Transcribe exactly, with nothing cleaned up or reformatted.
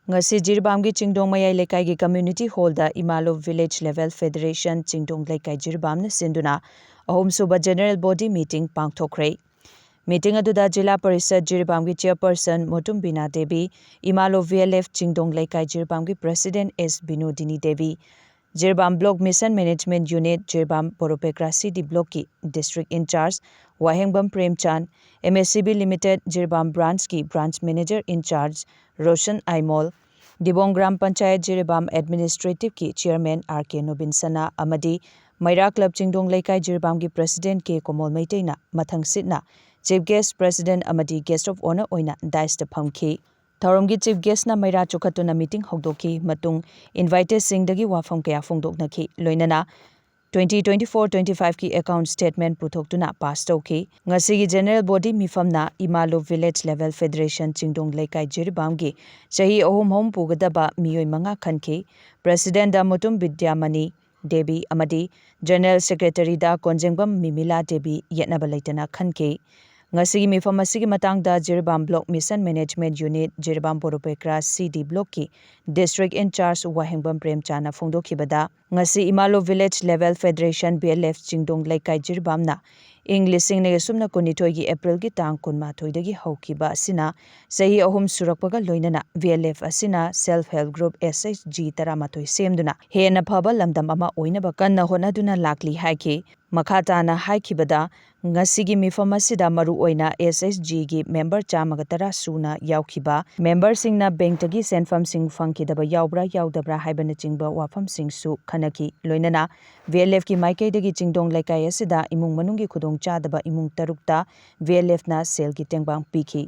ꯉꯁꯤ ꯖꯤꯔꯤꯕꯥꯝꯒꯤ ꯆꯤꯡꯗꯣꯡ ꯃꯌꯥꯏ ꯂꯩꯀꯥꯏꯒꯤ community hall ꯗ ꯏꯃꯥꯂꯣ Village Level Federation ꯆꯤꯡꯗꯣꯡ ꯂꯩꯀꯥꯏ ꯖꯤꯔꯤꯕꯥꯝꯅ ꯁꯤꯟꯗꯨꯅ ꯑꯍꯨꯝꯁꯨꯕ general body meeting ꯄꯥꯡꯊꯣꯛꯈ꯭ꯔꯦ꯫ Meeting ꯑꯗꯨꯗ ꯖꯤꯂꯥ ꯄꯔꯤꯁꯗ ꯖꯤꯔꯤꯕꯥꯝꯒꯤ chairperson ꯃꯣꯇꯨꯝ ꯕꯤꯅꯥ Devi, ꯏꯃꯥꯂꯣ V L F Chingdong Leikai ꯖꯤꯔꯤꯕꯥꯝꯒꯤ president S Binodini Devi, Jiribam block mission management unit Jiribam Borobekra C D block ꯀꯤ district in charge Wahengbam Premchand, M S C B Limited Jiribam branch ꯀꯤ branch manager in charge Roshan Aimol, Dibong gram panchayat Jiribam administrative ꯀꯤ chairman R K Nobin Sana ꯑꯃꯗꯤ ꯃꯩꯔꯥ club ꯆꯤꯡꯗꯣꯡ Leikai ꯖꯤꯔꯤꯕꯥꯝꯒꯤ president K ꯀꯣꯃꯣꯜ ꯃꯩꯇꯩꯅ ꯃꯊꯪꯁꯤꯠꯅ chief guest, president ꯑꯃꯗꯤ guest of honour ꯑꯣꯏꯅ dais ꯇ ꯐꯝꯈꯤ꯫ ꯊꯧꯔꯝꯒꯤ chief guest ꯅ ꯃꯩꯔꯥ ꯆꯨꯈꯠꯇꯨꯅ meeting ꯍꯧꯗꯣꯛꯈꯤ꯫ ꯃꯇꯨꯡ invitees ꯁꯤꯡꯗꯒꯤ ꯋꯥꯐꯝ ꯀꯌꯥ ꯐꯣꯡꯗꯣꯛꯅꯈꯤ꯫ ꯂꯣꯏꯅꯅ twenty twenty-four twenty-five ꯀꯤ account statement ꯄꯨꯊꯣꯛꯇꯨꯅ pass ꯇꯧꯈꯤ꯫ ꯉꯁꯤꯒꯤ general body ꯃꯤꯐꯝꯅ ꯏꯃꯥꯂꯨ Village Level Federation ꯆꯤꯡꯗꯣꯡ Leikai ꯖꯤꯔꯤꯕꯥꯝꯒꯤ ꯆꯍꯤ ꯑꯍꯨꯝ ꯑꯍꯨꯝ ꯄꯨꯒꯗꯕ ꯃꯤꯑꯣꯏ ꯃꯉꯥ ꯈꯟꯈꯤ꯫ President ꯗ ꯃꯨꯇꯨꯝ ꯕꯤꯗ꯭ꯌꯥꯃꯅꯤ ꯗꯦꯕꯤ ꯑꯃꯗꯤ General Secretary ꯗ ꯀꯣꯟꯖꯦꯡꯕꯝ ꯃꯤꯃꯤꯂꯥ ꯗꯦꯕꯤ ꯌꯦꯠꯅꯕ ꯂꯩꯇꯅ ꯈꯟꯈꯤ꯫ ꯉꯁꯤꯒꯤ ꯃꯤꯐꯝ ꯑꯁꯤꯒꯤ ꯃꯇꯥꯡꯗ Jiribam Block Mission Management Unit, Jiribam Borobekra C D block ꯀꯤ district in charge ꯋꯥꯍꯦꯡꯕꯝ ꯄ꯭ꯔꯦꯝꯆꯥꯟꯅ ꯐꯣꯡꯗꯣꯛꯈꯤꯕꯗ, ꯉꯁꯤ ꯏꯃꯥꯂꯣ Village Level Federation, V L F, Chingdong ꯂꯩꯀꯥꯏ ꯖꯤꯔꯤꯕꯥꯝꯅ ꯏꯪ ꯂꯤꯁꯤꯡ ꯑꯅꯤꯒ ꯁꯨꯞꯅ ꯀꯨꯟꯅꯤꯊꯣꯏꯒꯤ April ꯒꯤ ꯇꯥꯡ ꯀꯨꯟꯃꯥꯊꯣꯏꯗꯒꯤ ꯍꯧꯈꯤꯕ ꯑꯁꯤꯅ ꯆꯍꯤ ꯑꯍꯨꯝ ꯁꯨꯔꯛꯄꯒ ꯂꯣꯏꯅꯅ V L F ꯑꯁꯤꯅ Self Help Group, S H G, ꯇꯔꯥꯃꯥꯊꯣꯏ ꯁꯦꯝꯗꯨꯅ ꯍꯦꯟꯅ ꯐꯕ ꯂꯝꯗꯝ ꯑꯃ ꯑꯣꯏꯅꯕ ꯀꯟꯅ ꯍꯣꯠꯅꯗꯨꯅ ꯂꯥꯛꯂꯤ ꯍꯥꯏꯈꯤ꯫ ꯃꯈꯥ ꯇꯥꯅ ꯍꯥꯏꯈꯤꯕꯗ, ꯉꯁꯤꯒꯤ ꯃꯤꯐꯝ ꯑꯁꯤꯗ ꯃꯔꯨꯑꯣꯏꯅ S H G ꯒꯤ member ꯆꯥꯝꯃꯒ ꯇꯔꯥ ꯁꯨꯅ ꯌꯥꯎꯈꯤꯕ member ꯁꯤꯡꯅ bank ꯇꯒꯤ ꯁꯦꯟꯐꯝꯁꯤꯡ ꯐꯪꯈꯤꯗꯕ ꯌꯥꯎꯕ꯭ꯔꯥ ꯌꯥꯎꯗꯕ꯭ꯔꯥ ꯍꯥꯏꯕꯅꯆꯤꯡꯕ ꯋꯥꯐꯝꯁꯤꯡꯁꯨ ꯈꯟꯅꯈꯤ꯫ ꯂꯣꯏꯅꯅ V L F ꯀꯤ ꯃꯥꯏꯀꯩꯗꯒꯤ ꯆꯤꯡꯗꯣꯡ ꯂꯩꯀꯥꯏ ꯑꯁꯤꯗ ꯏꯃꯨꯡ ꯃꯅꯨꯡꯒꯤ ꯈꯨꯗꯣꯡꯆꯥꯗꯕ ꯏꯃꯨꯡ ꯇꯔꯨꯛꯇ V L F ꯅ ꯁꯦꯜꯒꯤ ꯇꯦꯡꯕꯥꯡ ꯄꯤꯈꯤ꯫